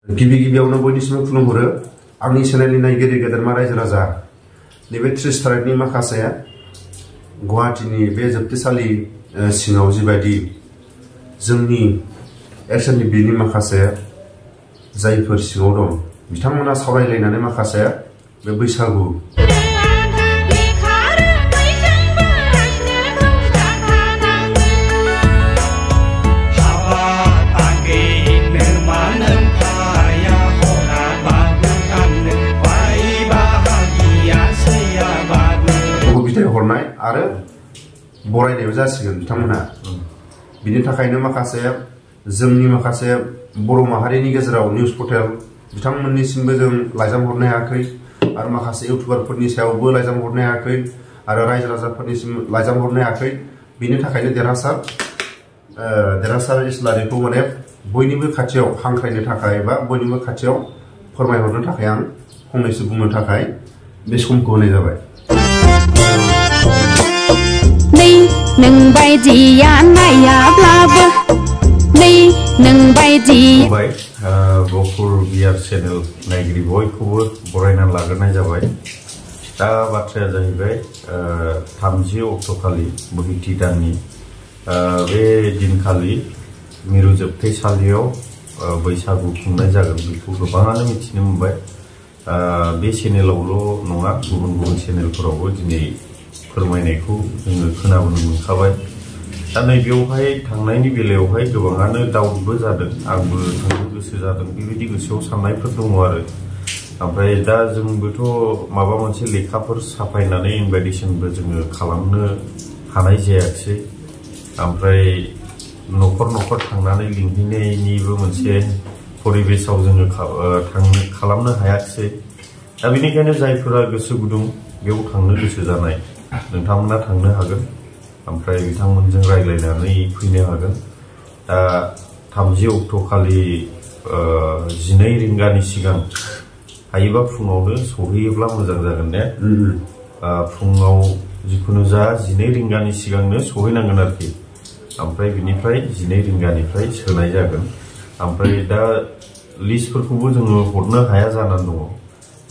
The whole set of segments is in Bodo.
गिबि गिबियावनो बयनिसिमबो खुलुमहरो आंनि चेनेलनि नायगिरि गेदेरमा रायजो राजा नैबे 30 तारिखनि माखासे गुवाहाटीनि बे जोबथेसालि सिङाव जिबायदि जोंनि एक्सननि बिनि माखासे जायफोर सिङाव दं बिथांमोना सावरायलायनानै माखासे बे बैसागु हरनाय आरो बरायनायबो जासिगोन बिथांमोना बिनि थाखायनो माखासे जोंनि माखासे बर' माहारिनि गेजेराव निउज पर्टेल बिथांमोननिसिमबो जों लाइजाम हरनो हायाखै आरो माखासे इउटिउबारफोरनि सायावबो लाइजाम हरनो हायाखै आरो रायजो राजाफोरनिसिम लाइजाम हरनो हायाखै बिनि थाखायनो देरहासार इस्लारिखौ माने बयनिबो खाथियाव हांख्रायनो थाखाय बा बयनिबो खाथियाव फोरमायहरनो थाखाय आं फंनैसो बुंनो थाखाय बे समखौ होनाय जाबाय गफुर बिआर चेनेल नायगिरि बयखौबो बरायना लाग्रोनाय जाबाय दा बाथ्राया जाहैबाय 30 अक्ट'खालि बोहिथि दाननि बे दिनखालि मिरु जोबथेसालियाव बैसागु खुंनाय जागोन बेखौ गोबाङानो मिथिनो मोनबाय बे चेनेलावल' नङा गुबुन गुबुन चेनेलफोरावबो दिनै फोरमायनायखौ जोङो खोनाबोनो मोनखाबाय दा नैबेयावहाय थांनायनि बेलायावहाय गोबाङानो डाउटबो जादों आंबो थांनो गोसो जादों बेबायदि गोसोआव साननायफोर दङ आरो ओमफ्राय दा जोंबोथ' माबा मोनसे लेखाफोर साफायनानै इनभाइटेसनबो जोङो खालामनो हानाय जायाखिसै ओमफ्राय न'खर न'खर थांनानै लिंहैनायनिबो मोनसे परिबेसाव जोङो खालामनो हायाखिसै दा बेनिखायनो जायफोरा गोसो गुदुं बेयाव थांनो गोसो जानाय नोंथांमोना थांनो हागोन ओमफ्राय बिथांमोनजों रायज्लायनानै फैनो हागोन दा 30 अक्ट'खालि 12 रिंगानि सिगां हायोबा फुङावनो सहैयोब्ला मोजां जागोन ने फुङाव जिखुनु जा 12 रिंगानि सिगांनो सहैनांगोन आरोखि ओमफ्राय बिनिफ्राय 12 रिंगानिफ्राय सोनाय जागोन ओमफ्राय दा लिस्टफोरखौबो जोङो हरनो हाया जानानै दङ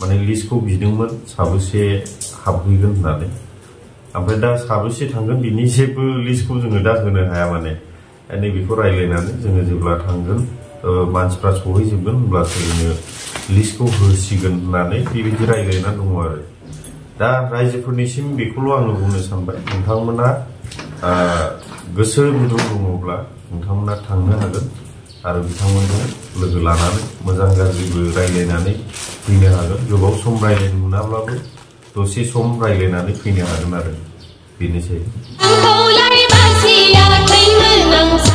माने लिस्टखौ बिदोंमोन साबेसे हाबहैगोन होननानै ओमफ्राय दा साबेसे थांगोन बिनि जेबो लिस्टखौ जोङो दा होनो हाया माने नैबेखौ रायज्लायनानै जोङो जेब्ला थांगोन मानसिफ्रा सहैजोबगोन होनब्लासो जोङो लिस्टखौ होसिगोन होननानै बेबायदि रायज्लायनानै दङ आरो दा रायजोफोरनिसिम बेखौल' आङो बुंनो सानबाय नोंथांमोना गोसो गुदुं दङब्ला नोंथांमोना थांनो हागोन आरो बिथांमोनजों लोगो लानानै मोजां गाज्रिबो रायज्लायनानै फैनो हागोन गोबाव सम रायज्लायनो मोनाब्लाबो दसे सम रायज्लायनानै फैनो हागोन आरो बेनोसै